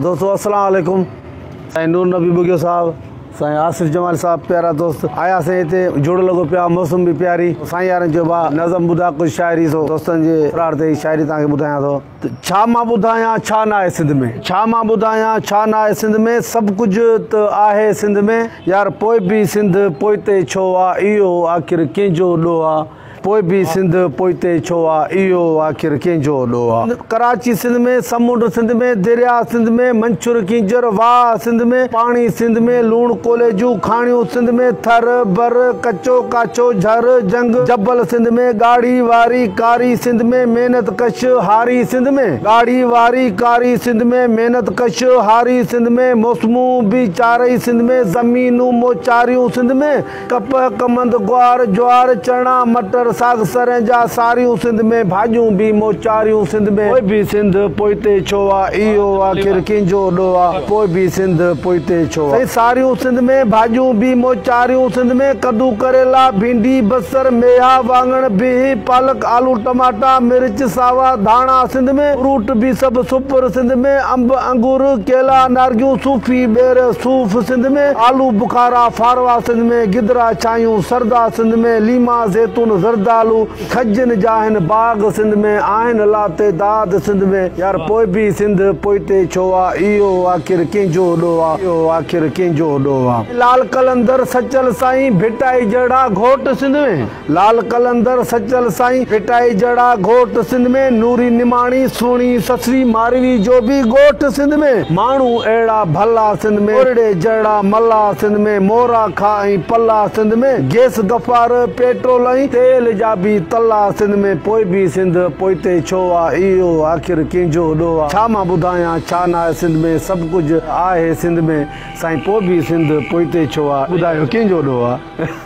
دوستو السلام عليڪم سائين نور نبي ٻگهيو صاحب سائين آصف جمال صاحب پيارا دوست آياسين هتي جوڙ لڳو پيو آ موسم به پياري سائين يارن چيو ڀاء نظم ٻڌاء ڪجهه شاعري سو دوستن جي اصرار تي هي شاعري توهان کي ٻڌايان ٿو ته ڇا مان ٻڌايان ڇا ناهي سنڌ ۾ ڇا مان ٻڌايان ڇا ناهي سنڌ ۾ سڀ ڪجهه ته آهي سنڌ ۾ يار پوء به سنڌ پوئتي ڇو آ اهو آخر ڪنهن جو ڏوهه آ. پوء به سنڌ پوئتي ڇو آ، اهو آخر ڪنهن جو ڏوهه آ. ڪراچي سنڌ ۾، سمنڊ سنڌ ۾، درياء سنڌ ۾، منڇر ڪينجهر واهه سنڌ ۾، پاڻي سنڌ ۾، لوڻ ڪولي جون کاڻيون سنڌ ۾، ٿر، بر، ڪچو ڪاڇو، جهر، جهنگ، جبل سنڌ ۾، ڳاڙهي واري ڪاري سنڌ ۾، محنت ڪش هاري سنڌ ۾، ڳاڙهي واري ڪاري سنڌ ۾، محنت ڪش هاري سنڌ ۾، موسمون به چارئي سنڌ ۾، زمينون موچاريون سنڌ ۾. ڪپهه، ڪمند، گوار، جوار، چڻا، مٽر، ساڳ، سرهن جا ساريون سنڌ ۾، ڀاڄيون به موچاريون سنڌ ۾. پوء به سنڌ پوئتي ڇو آ، اهو آخر ڪنهن جو ڏوهه آ، پوء به سنڌ پوئتي ڇو آ. سائين ساريون سنڌ ۾، ڀاڄيون به موچاريون سنڌ ۾، ڪدو، ڪريلا، ڀينڊي، بصر، ميها، واڱڻ، بيهه، پالڪ، آلو، ٽماٽا، مرچ، ساوا ڌاڻا سنڌ ۾، فروٽ به سڀ سپر سنڌ ۾، انب، انگور، ڪيلا، نارگيون، صوفي، ٻير، صوف سنڌ ۾، آلو بخارا، فاروا سنڌ ۾، گدرا، ڇانهيون، سردا سنڌ ۾، ليما، زيتون، زردالو، کجين جا آهن باغ سنڌ ۾، آهن لاتعداد سنڌ ۾، يار پوء به سنڌ پوئتي ڇو آ، اهو آخر ڪنهن جو ڏوهه آ، اهو آخر ڪنهن جو ڏوهه آ. لال قلندر سچل سائين ڀٽائي جهڙا گهوٽ سنڌ ۾. لال قلندر سچل سائين ڀٽائي جهڙا گهوٽ سنڌ ۾، نوري نماڻي سهڻي سسئي ماروي جو به ڳوٺ سنڌ ۾، ماڻهو اهڙا ڀلا سنڌ ۾، ارڙي جهڙا ملا سنڌ ۾، مورا کا ۽ پلا سنڌ ۾، گيس غفار پيٽرول ۽ تيل جا به تلا سنڌ ۾، پوء به سنڌ پوئتي ڇو آ، اهو آخر ڪنهن جو ڏوهه آ، ڇا مان ٻڌايان ڇا ناهي سنڌ ۾، سڀ ڪجهه آهي سنڌ ۾، سائين پوء به سنڌ پوئتي ڇو آ، ٻڌايو ڪنهن جو ڏوهه آ.